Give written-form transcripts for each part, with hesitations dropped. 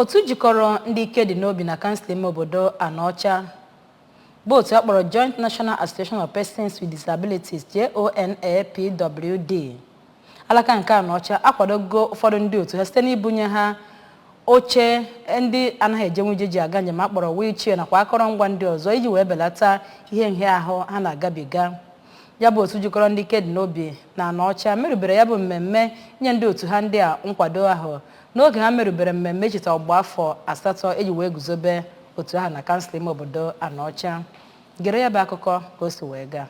Otu jikọrọ ndị ike dị n'obi na kansụl ime obodo Anaọcha, bụ otu a kpọrọ Joint National Association of Persons with Disabilities, JONAPWD, alaka nke Anaọcha, akwadogo ụfọdụ ndị otu ha site n'ibunye ha oche ndị anaghị ejenwu ije ji aga njem akpọrọ wheelchair nakwa akọrọngwa ndị ọzọ iji wee belata ihe nhịahụ ha na-agabiga. Ya bụ otu jikọrọ ndị ike dị n'obi na Anaọcha merubere ya bụ mmemme inye ndị otu ha ndị a nkwado ahụ n'oge ha merubere mmemme icheta ọgbụgba afọ 8 eji wee guzobe otu ahụ na kansụl ime obodo Anaọcha. Gere ya bụ akụkọ ka o si wee gaa.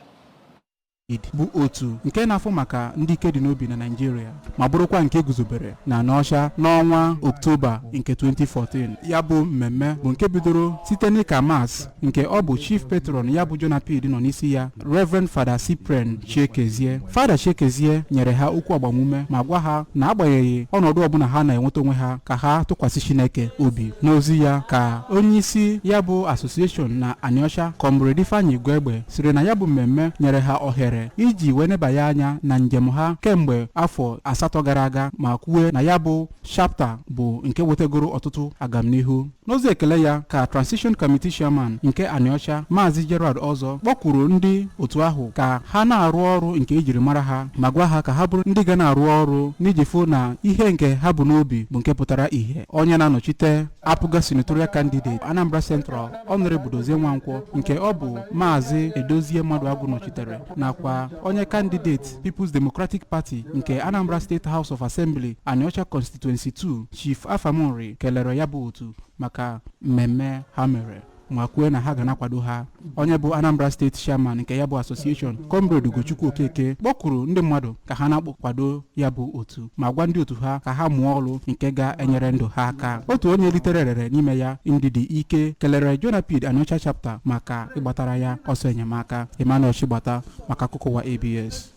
Bụ otu nke na-afụ maka ndị ike dị n'obi na Naịjirịa ma bụrụkwa nke guzobere na Anaọcha n'ọnwa Oktoba nke 2014. Ya bụ mmemme bụ nke bidoro site n'ịka Mass nke ọ bụ Chief Patron ya bụ JONAPWD nọ n'isi ya, Reverend Fada Cyprian Chiekezie. Fada Chiekezie nyere ha okwu agbamume ma gwa ha na agbanyeghị ọnọdụ ọbụla ha na-enweta onwe ha, ka ha tụkwasị Chineke obi. N'ozi ya ka onyeisi ya bụ association na Anịọcha, Comrade Ifeanyi Igwegbe, siri na ya bụ mmemme nyere ha ohere iji wee nebanye anya na njem ha kemgbe afọ 8 gara aga, ma kwue na ya bụ chapter bụ nke wetegoro ọtụtụ agamnihu. N'ozi ekele ya ka Transition Committee Chairman nke Anịọcha, Maazị Gerald Ọzọ, kpọkwuru ndị otu ahụ ka ha na-arụ ọrụ nke ejiri mara ha, ma gwa ha ka ha bụrụ ndị ga na-arụ ọrụ n'iji fụ na ihe nke ha bụ n'obi bụ nke pụtara ìhè. Onye na-anọchite APGA senatorial candidate Anambra Central, Honorable Dozie Nwankwọ, nke ọ bụ Maazị Edozie Mmadụagwụ nọchitere, nakwa onye candidate People's Democratic Party nke Anambra State House of Assembly Anịọcha Constituency 2, Chief Afamunri, kelere ya bụ otu maka mmemme ha mere ma kwue na ha ga na-akwado ha. Onye bụ Anambra State Chairman nke ya bụ association, Comrade Ugochukwu Okeke, kpọkwuru ndị mmadụ ka ha na-akwado ya bụ otu ma gwa ndị otu ha ka ha mụọ ọrụ nke ga-enyere ndụ ha aka. Otu onye litere erere n'ime ya, Ndidi Ike, kelere JONAPWD Anịọcha chapter maka ịgbatara ya ọsọ enyemaka. Emmanuel Chigbata maka akụkọ ụwa ABS.